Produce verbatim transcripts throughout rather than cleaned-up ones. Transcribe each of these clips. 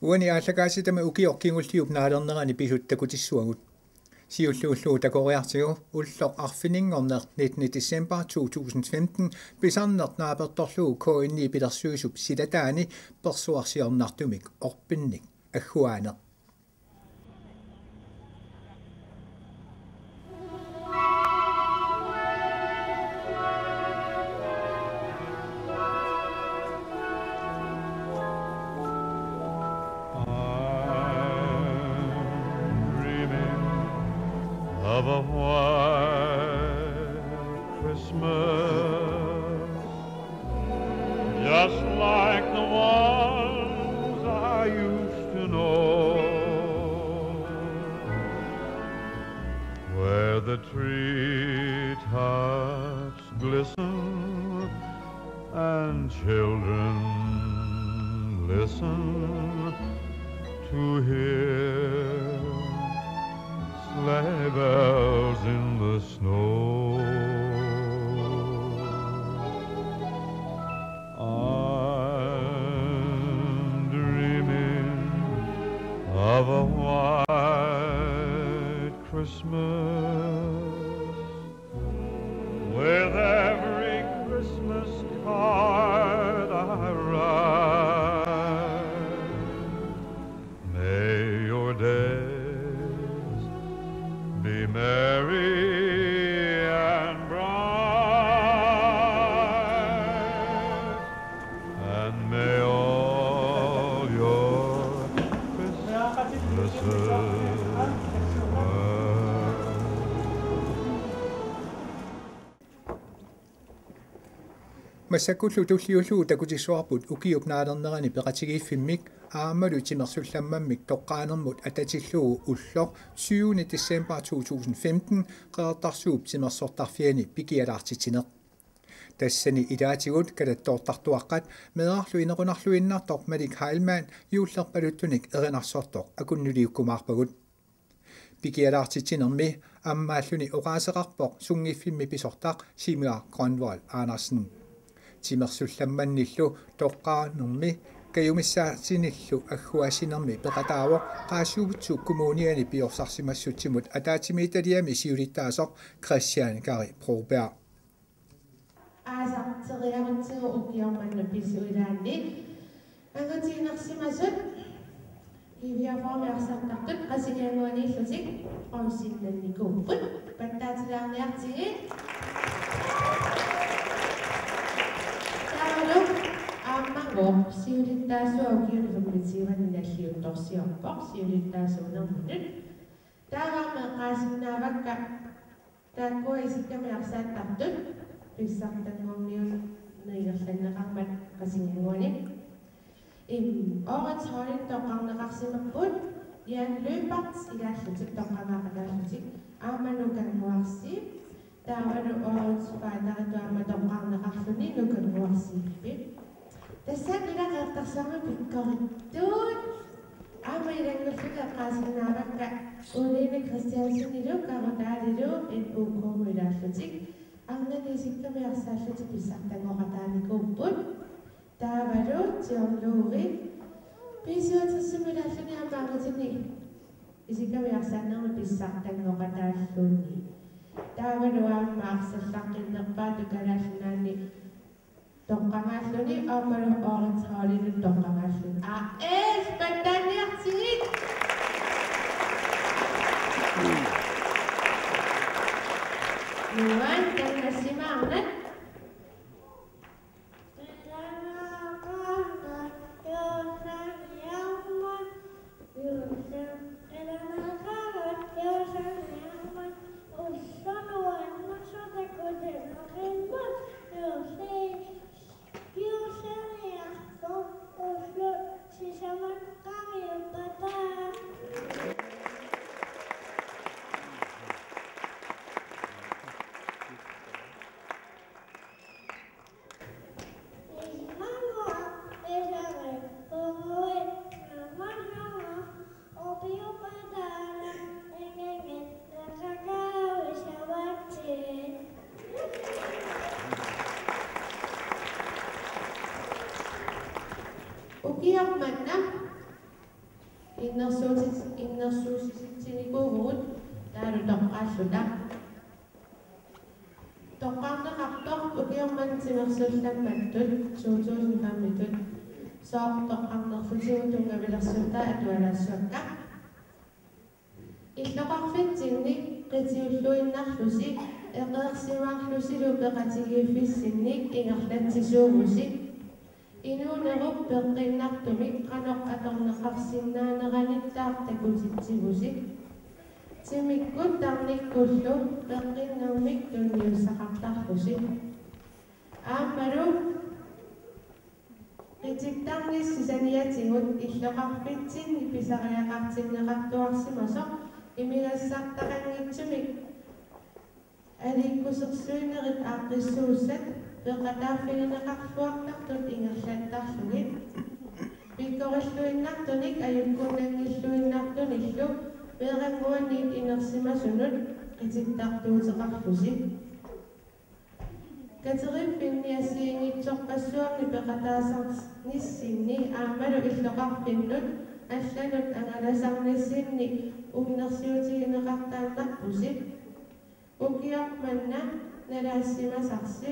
Uani aallakaatitami ukioq kingulliup naalernerani pisut takutissuagut. Siulliullugu takoriartigu ulloq arfininngorneq nittende december to tusind femten pisarneq naapertorlugu K N I pilersuisup silataani persuarsiornartumik orpinnik agguaaneq. I'm dreaming of a white Christmas, just like the ones I used to know, where the treetops glisten and children listen to hear sleigh bells in the snow. I'm dreaming of a white Christmas with every Christmas card I write. May your days be merry and bright, and may all your Christmases be white. Massakkullu tulliullugu takutissuarput ukiup naalernerani peqatigiiffimmik aammalu timersullammammik toqqaanermut atatillugu ulloq syvende december to tusind femten Qeqertarsuup Timersortarfiani pikialaartitsineq. Tassani ilaatigut kalattoortartuaqqat meerarlu inequnarluinnartoq Malik Heilmann juullerpaluttunik erinarsortoq akunnuliukkumaarpagut. Pikialaartitsinermi ammaalluni oqaaseqarpoq sunngiffimmi pisortaq Simia Grønvold Andersen. Timersullammannillu toqqaanermi kajumissaatinillu agguaassinermi peqataavoq Qaasuitsup Kommuniani piorsarsimassutsimut ataatsimiititaliami siulittaasoq Christian Kari Broberg. Aasarteriarutsigu ukioq manna pissutigaanni angutiinersimasut G fireogfyrremi arsartartut Qasigiannguaniillutik qongusinnannikuupput, pattaatilaarniartigit. Taavalu aammagooq siulittaasua ukiuni femogtyveni nalliuttorsiorpoq siulittaasuunerminut. Taava eqqaasinnaavakka taakkua isikkamik arsaattartut pissartanngorniunneq ingerlanneqarmat Qasigiannguani. Im, årets højde toqqarneqarsimapput Jan Lyberth ilaallutik toqqagaaqataallutik aamma Nuka Nuarsiip. Taavalu årets forfatteritut aamma toqqarneqarluni Nuka Nuarsiippi. Tassa ila Qeqertarsuarmi pikkorittut. Aamma ilanngullugit eqqaasinnaavakka Uline Christiansenilu Karutaalilu N U K-mut ilaallutik arnani isikkamik arsaallutik pissartanngoqataanikuupput. Taavalu Tiorluuvi B syvogtresimi ilaalluni aamma angutinni isikkamik arsaannermi pissartanngoqataalluni. Taavalu aamma arsallaqqinnerpaatut Kalaallit Nunaanni toqqagaalluni aammalu årets højde toqqagaalluni. Aa, ees, pattaaniartigit! Nuann, tannassimaarnat. Ukioq manna Innersuutit-, innersuussititsinikuuvugut taavalu toqqaalluta. Toqqarneqartoq ukioq manna timersullammattut to tusind fem-itut. Sooq toqqarnerlutigu tunngavilersuutai atualaassavakka. Illoqarfitsinni qitiulluinnarlusi eqeersimaarlusilu peqatigiiffissinnik ingerlatsisuuvusi. Inuunerup peqqinnartumik qanoq atorneqarsinnaaneranik taakku takutitsivusi. Timikkut tarnikkullu peqqinnermik tunniussaqartarlusi. Aammalu qitittarnissi saniatigut illoqarfitsinni pisariaqartinneqartuarsimasoq imigassartaqanngitsumik aliikkusersuinerit aaqqissuussat peqataaffigineqarluartartut ingerlattarlugit. Pikkorilluinnartunik ajukkunnanngilluinnartunillu meerannguaniit inersimasunut qitittartuuteqarlusi. Kateriffinni assigiinngitsorpassuarni peqataasarnissinni aammalu illoqarfinnut allanut angalasarnissinni unnersiutigineqartaannarpusi. Ukioq manna nalaassimasarsi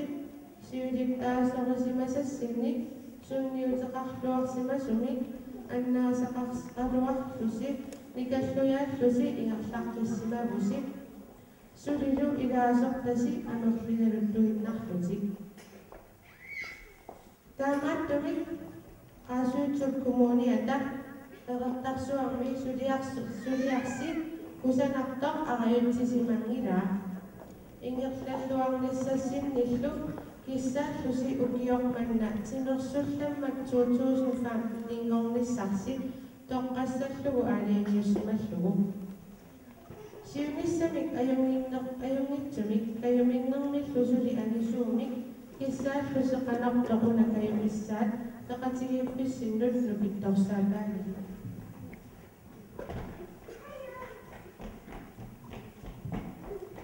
siulittaasorisimasassinnik sunniuteqarluarsimasumik annaasaqaraluarlusi nikallujaallusi ingerlaqqissimavusi. Sulilu ilaasortasi amerligaluttuinnarlutik. Taamaattumik Qaasuitsup Kommuniata Qeqertarsuarmi suliarsu-, suliarsi kusanartoq arajutsisimanngilaa. Ingerlalluarnissassinnillu kissaallusi ukioq manna timersullammat to tusind femten-inngornissarsi toqqassallugu aalajangiussimallugu. Siunissamik ajunnginner-, ajunngitsumik kajuminnermillu suli angisuumik kissaallusi qanortoq una kajumissaat peqatigiiffissinnut nukittorsaataagilik.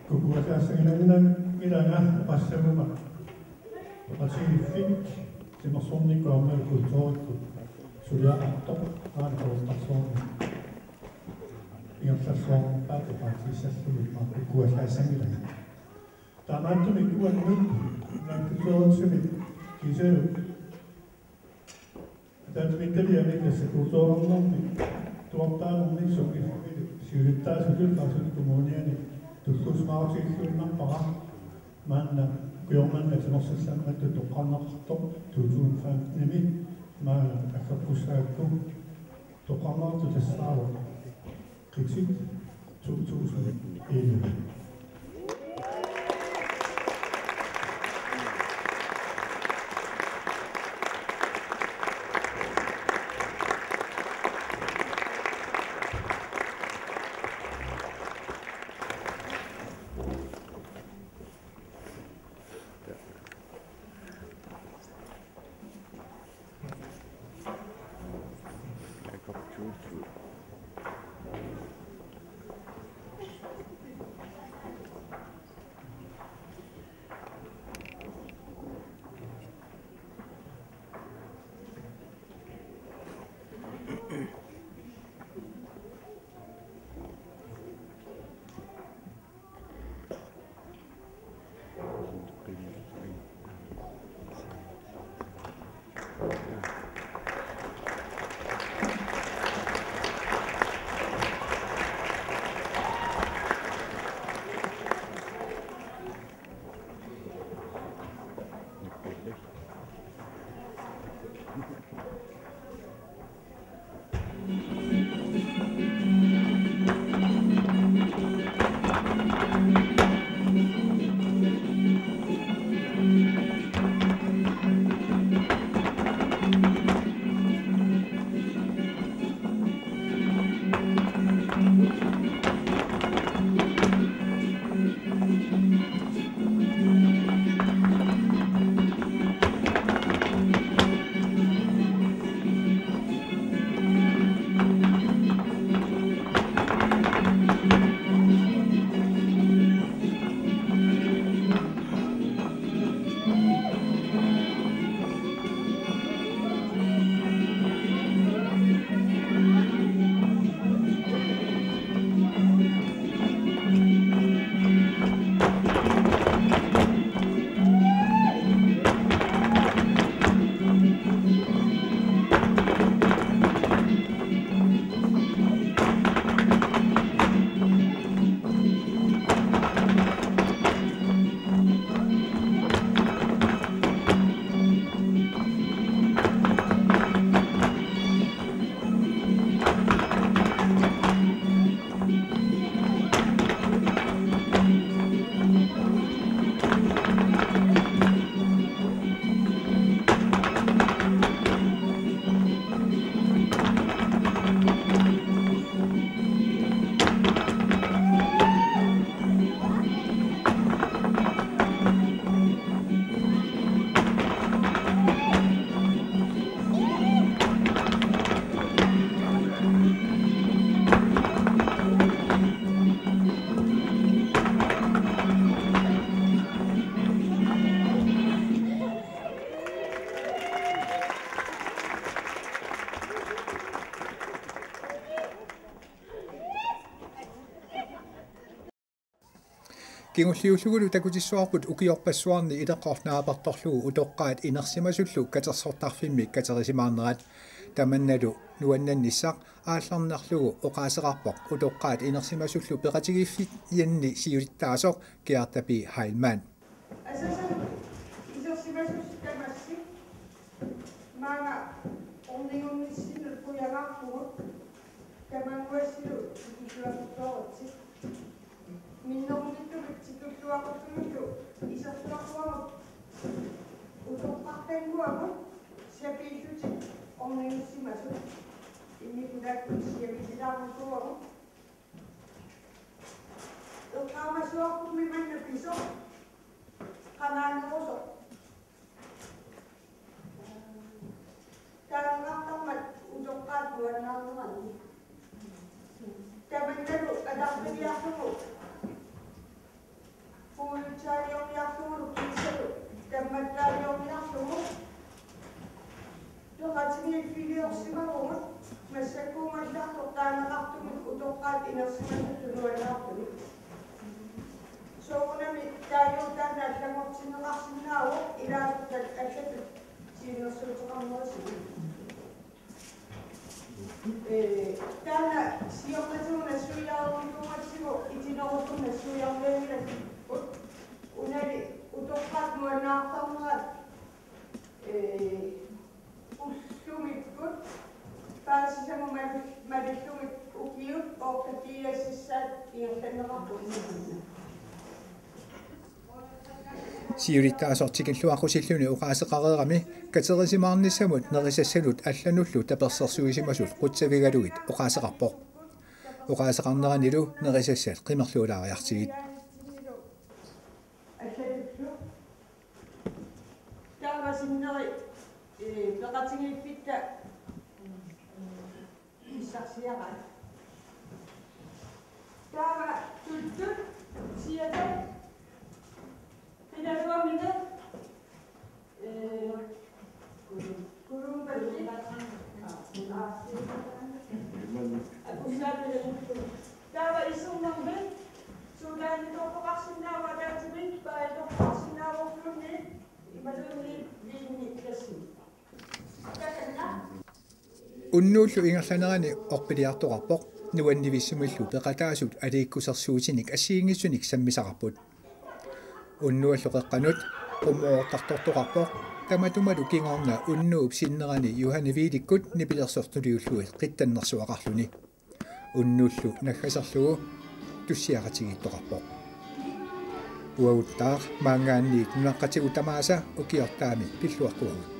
Kukkuallaassanngilanga oqassaguma peqatigiiffik timersornikkut aamma kulturikkut suliaqartoq aana Qeqertarsuarmi ingerlalluarnerpaatut oqaatigissallugu kukkuallaassanngilanga. Taamaattumik uannut naatsutseriarluni kiisalu ataatsimiititaliami tassa kulturinermi tuartaanermi sungiussamilu siulittaasutut Qaasuitsup Kommuniani tulluusimaarutigilluinnarpara. Maanna ukioq manna timersullammattut toqqarneqartoq to tusind femten-imi maanga aggertussaagakku. Toqqarneqartoq tassaavoq Qitit to tusind elleve. Kingulliullugulu takutissuarput ukiorpassuarni ileqqoq naapertorlugu utoqqaat inersimasullu katersortarfimmik katerisimaarnerat. Tamannalu nuannannissaq aallarnerlugu oqaaseqarpoq utoqqaat inersimasullu peqatigiiffiit Janni siulittaasoq Gerda B. Heilmann. Asasanut isersimasut tamassi maanga ornigunnissinnut qujanarpugut, tamanguassilu ikilluakuttooritsi. Minnerunngitsumik tikilluaqqullutillu isertuaquagut utoqqartannguagut sapiillutik ornigussimasut, immikkut siamitilaarnikuuagut. Eqqaamasuarpummi manna pisoq qanaanerusoq. Taaneqartarmat utoqqaat nuannaarneranni. Tamannalu atarfiliarlugu, puulutsaaliorniarlugulu kiisalu tammattaaliorniarlugu. Peqatigiiffiliorsimavugut massakkuummallartoq taaneqartumik utoqqaat inersimasullu nuannaartumik. Soorunami taaguutaanna allanngortinneqarsinnaavoq ilaasortat allatut siunnersuuteqarnerisigut. Ee, taanna siornatigut nassuiareernikuugatsigu itinerusumik nassuiarnianngilakka. Unali utoqqaat nuannaartarnerat, ee, ullumikkut paasisamut mal-, malillugit ukiut oortatiiassissaat ingerlanneqarpoq. Siulittaasoq tikilluaqqusilluni oqaaseqareerami katerisimaarnissamut nerisassanut allanullu tapersersuisimasut qutsavigalugit oqaaseqarpoq. Oqaaseqarneranilu nerisassat qimerluulaariartigit. Taava sinneri, ee, peqatigiiffitta pissarsiaraat. Taava tuttut siatat qinaluamine, ee, Kulumpalli. Akusaapilillu. Taava isernermi suulaannitortoqarsinnaavoq ataatsimi, paajutortoqarsinnaavorluunniit imaluunniit viinni klassimi. Takanna. Unnuullu ingerlanerani orpiliartoqarpoq, nuannivissumillu peqataasut aliikkusersuutinik assigiinngitsunik sammisaqarput. Unnuallu qeqqanut qummoortartortoqarpoq, tamatumalu kingorna unnuup sinnerani Johanne Viilikkut nipilersortuliullugit qittannersuaqarluni. Unnuullu naggaserlugu tussiaqatigiittoqarpoq. Uaguttaaq maanngaanniit nunaqqatigut tamaasa ukiortaami pilluaqquagut.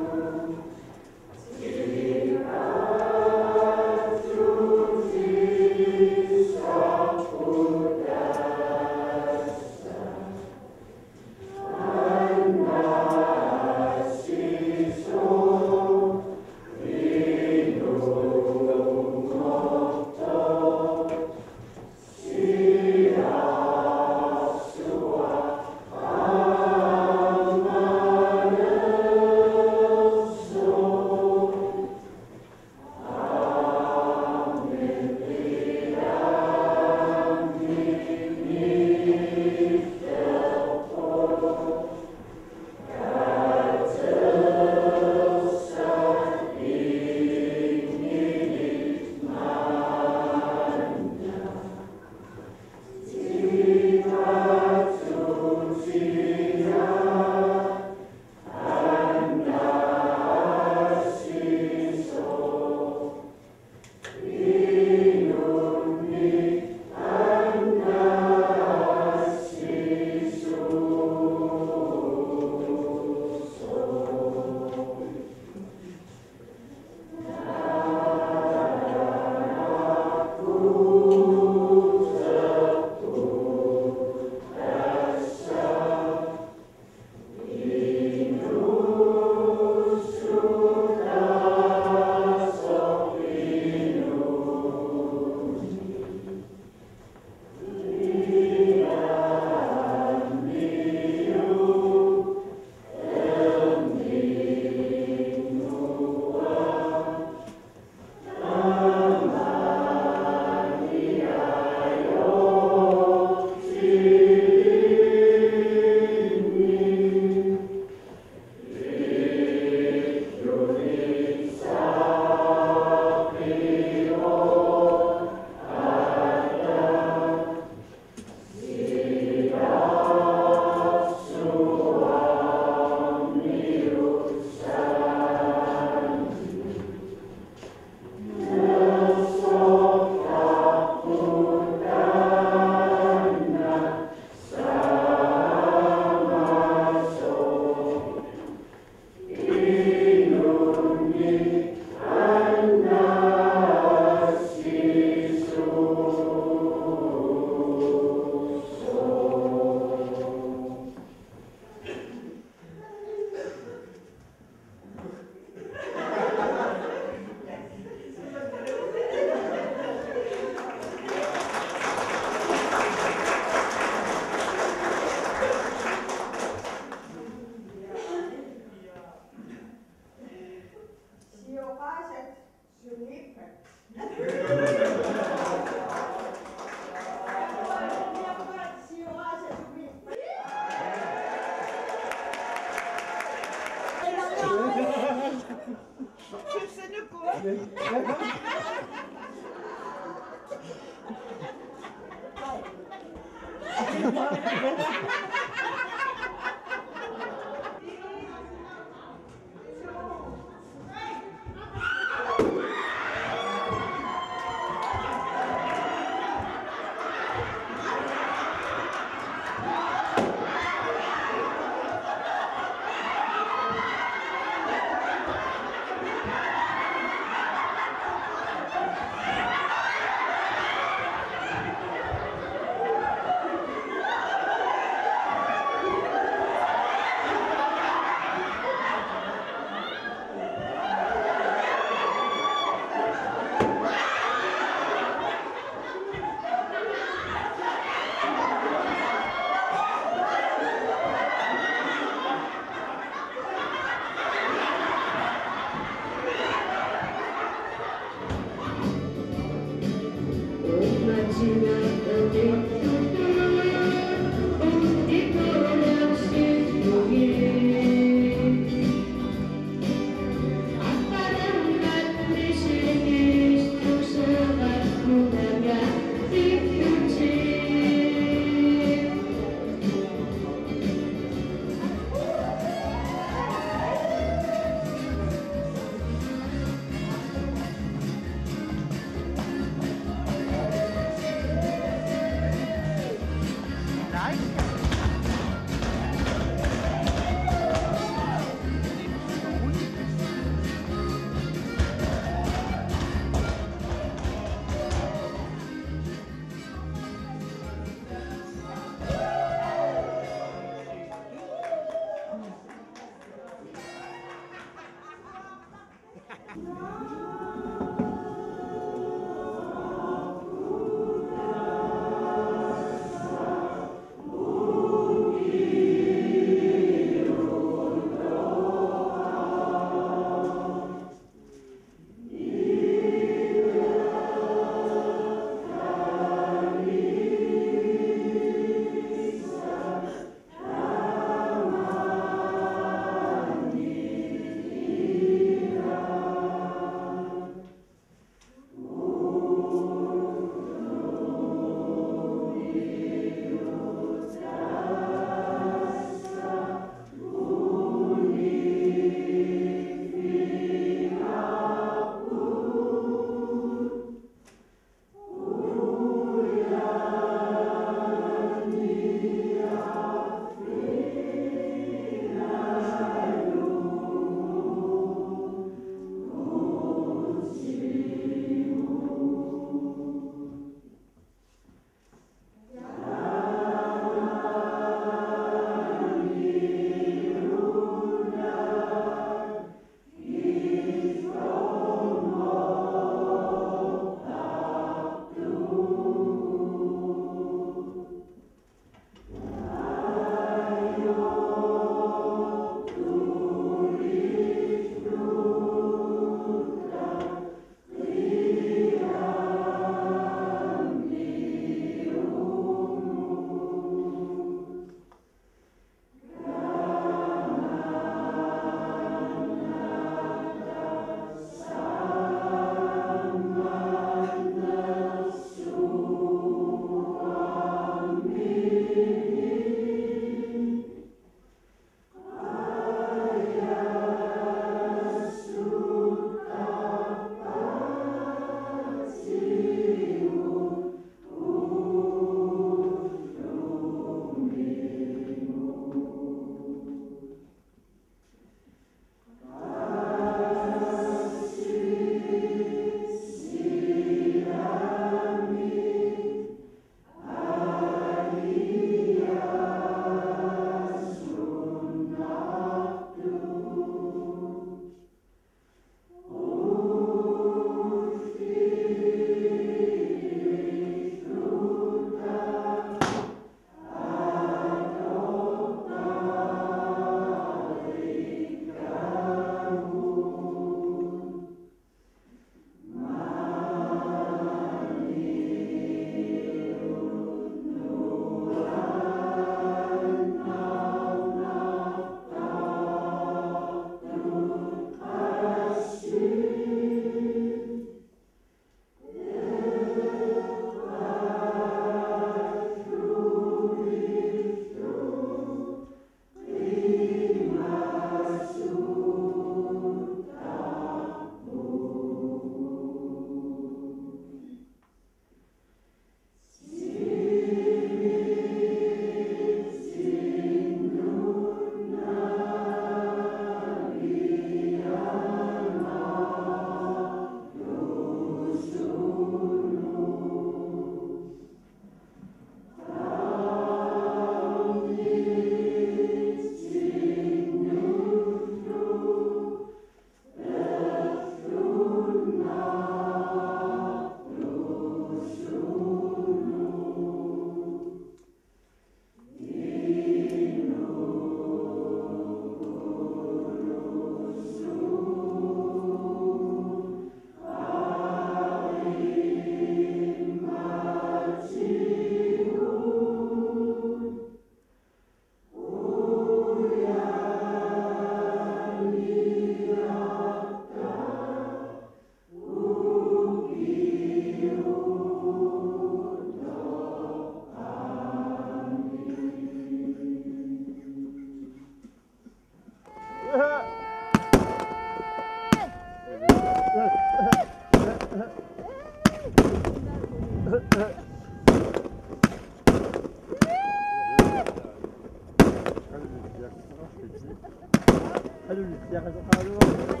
Alulissiaqasoqaraluarpoq.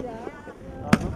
Aamma.